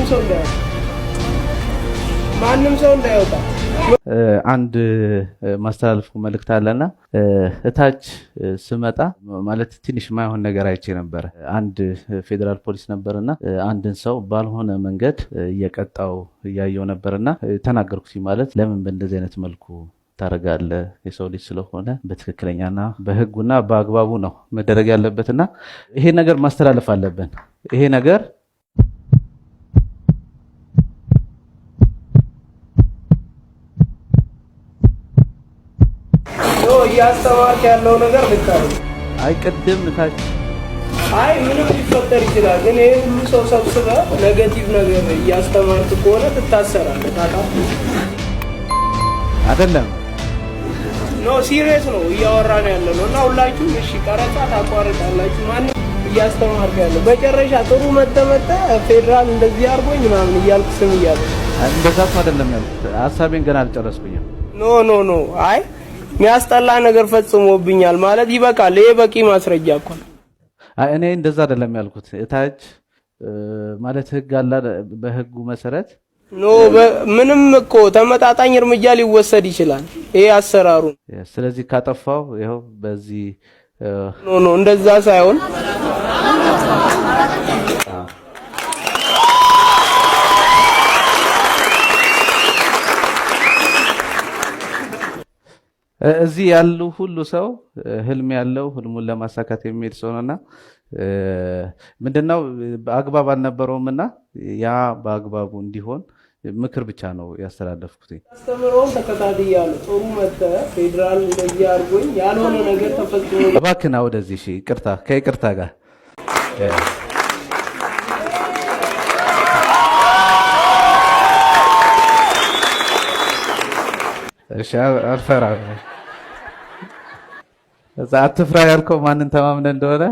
ሰው እንዳይወጣ፣ ማንም ሰው እንዳይወጣ። አንድ ማስተላለፉ መልእክት አለና እታች ስመጣ ማለት ትንሽ ማይሆን ነገር አይቼ ነበረ። አንድ ፌዴራል ፖሊስ ነበርና አንድን ሰው ባልሆነ መንገድ እየቀጣው እያየው ነበርና ተናገርኩት። ማለት ለምን በእንደዚህ አይነት መልኩ ታደርጋለህ? የሰው ልጅ ስለሆነ በትክክለኛና በህጉና በአግባቡ ነው መደረግ ያለበትና ይሄ ነገር ማስተላለፍ አለብን። ይሄ ነገር No፣ እያስተማርክ ያለው ነገር ልክ አይደለም። አይ ቅድም እታች አይ ምንም ሊፈጠር ይችላል፣ ግን ይሄ ሁሉ ሰው ሰብስበህ negative ነገር እያስተማርክ ከሆነ ትታሰራለህ። ታውቃለህ? አይደለም። No፣ serious ነው እያወራን ያለ ነው። እና ሁላችሁም እሺ ቀረጻ ታቋርጣላችሁ። ማንም እያስተማርክ ያለው መጨረሻ ጥሩ መተመተ ፌዴራል እንደዚህ አድርጎኝ ምናምን እያልኩ ስም እያለ እንደዛ እኮ አይደለም ያልኩት። ሀሳቤን ገና አልጨረስኩኝም። No, no, no፣ አይ የሚያስጠላ ነገር ፈጽሞብኛል ማለት ይበቃል። ይሄ በቂ ማስረጃ እኮ ነው። አይ እኔ እንደዛ አይደለም ያልኩት። እታች ማለት ህግ አለ፣ በህጉ መሰረት No፣ ምንም እኮ ተመጣጣኝ እርምጃ ሊወሰድ ይችላል። ይሄ አሰራሩ ስለዚህ ካጠፋው ይኸው በዚህ No, no፣ እንደዛ ሳይሆን እዚህ ያሉ ሁሉ ሰው ህልም ያለው ህልሙን ለማሳካት የሚሄድ ሰው ነውና ምንድነው አግባብ አልነበረውምና ያ በአግባቡ እንዲሆን ምክር ብቻ ነው ያስተላለፍኩት። አስተምረውን ተከታትያለሁ። ጥሩ መተ ፌዴራል እንደዚህ አድርጎኝ ያልሆነ ነገር ተፈጽሞ እባክህ ና ወደዚህ። እሺ፣ ይቅርታ ከይቅርታ ጋር። እሺ፣ አልፈራም። እዛ አትፍራ ያልከው ማንን ተማምነህ እንደሆነ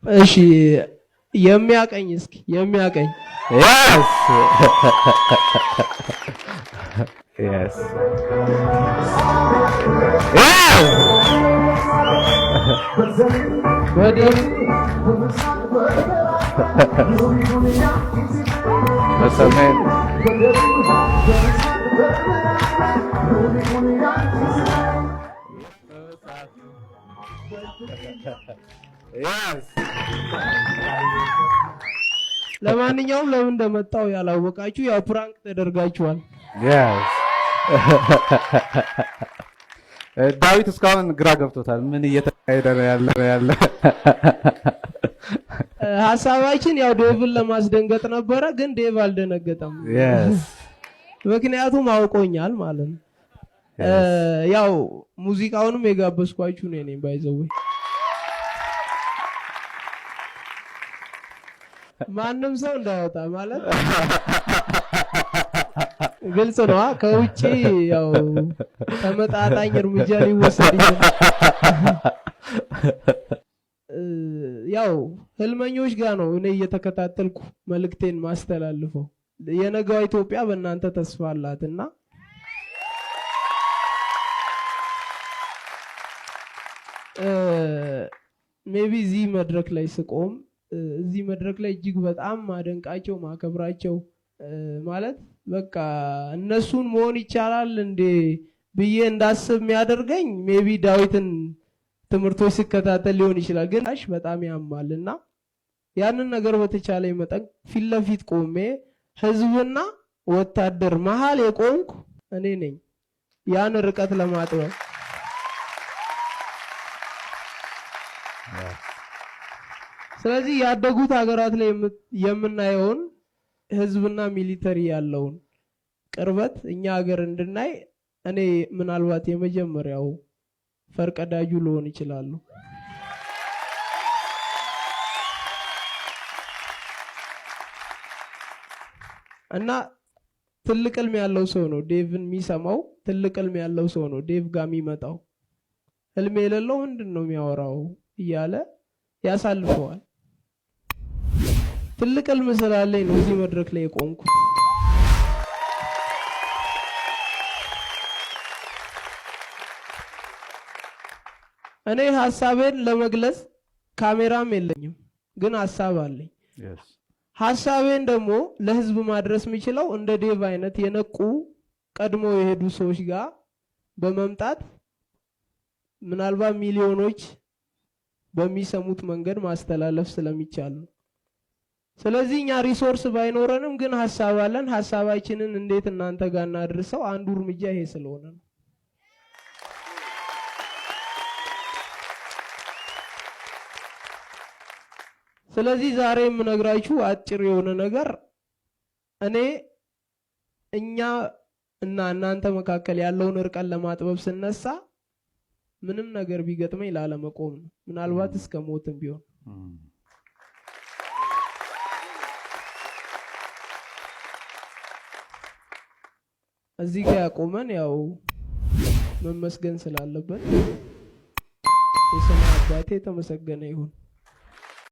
እሺ፣ የሚያቀኝ እስኪ የሚያቀኝ Yes. Yes! በደም በሰሜን Yes. ለማንኛውም ለምን እንደመጣው ያላወቃችሁ ያው prank ተደርጋችኋል። Yes. ዳዊት እስካሁን ግራ ገብቶታል። ምን እየተካሄደ ነው ያለ ሀሳባችን ያው ዴቭን ለማስደንገጥ ነበረ፣ ግን ዴቭ አልደነገጠም። ምክንያቱም አውቆኛል ማለት ነው። ያው ሙዚቃውንም የጋበዝኳችሁ እኔ ነኝ by the way። ማንም ሰው እንዳይወጣ ማለት ግልጽ ነው። ከውጪ ያው ተመጣጣኝ እርምጃ ሊወሰድ ይችላል። ያው ህልመኞች ጋር ነው እኔ እየተከታተልኩ መልእክቴን ማስተላልፈው። የነገዋ ኢትዮጵያ በእናንተ ተስፋ አላትና maybe እዚህ መድረክ ላይ ስቆም እዚህ መድረክ ላይ እጅግ በጣም ማደንቃቸው ማከብራቸው ማለት በቃ እነሱን መሆን ይቻላል እንዴ ብዬ እንዳስብ የሚያደርገኝ maybe ዳዊትን ትምህርቶች ስከታተል ሊሆን ይችላል። ግን አሽ በጣም ያማል እና ያንን ነገር በተቻለ መጠን ፊት ለፊት ቆሜ ህዝብና ወታደር መሀል የቆምኩ እኔ ነኝ ያን ርቀት ለማጥበብ። ስለዚህ ያደጉት ሀገራት ላይ የምናየውን ህዝብና military ያለውን ቅርበት እኛ ሀገር እንድናይ እኔ ምናልባት የመጀመሪያው ፈርቀዳጁ ልሆን ይችላሉ። እና ትልቅ ህልም ያለው ሰው ነው ዴቭን የሚሰማው። ትልቅ ህልም ያለው ሰው ነው ዴቭ ጋር የሚመጣው። ህልም የሌለው ምንድን ነው የሚያወራው እያለ ያሳልፈዋል። ትልቅ ህልም ስላለኝ ነው እዚህ መድረክ ላይ የቆምኩት። እኔ ሀሳቤን ለመግለጽ ካሜራም የለኝም፣ ግን ሀሳብ አለኝ። ሀሳቤን ደግሞ ለህዝብ ማድረስ የምችለው እንደ ዴቭ አይነት የነቁ ቀድሞ የሄዱ ሰዎች ጋር በመምጣት ምናልባት ሚሊዮኖች በሚሰሙት መንገድ ማስተላለፍ ስለሚቻል ነው። ስለዚህ እኛ resource ባይኖረንም ግን ሀሳብ አለን። ሀሳባችንን እንዴት እናንተ ጋር እናድርሰው? አንዱ እርምጃ ይሄ ስለሆነ ነው። ስለዚህ ዛሬ የምነግራችሁ አጭር የሆነ ነገር እኔ እኛ እና እናንተ መካከል ያለውን እርቀት ለማጥበብ ስነሳ ምንም ነገር ቢገጥመኝ ላለመቆም ነው። ምናልባት እስከ ሞትም ቢሆን። እዚህ ጋር ያቆመን ያው መመስገን ስላለበት የሰማይ አባቴ የተመሰገነ ይሁን።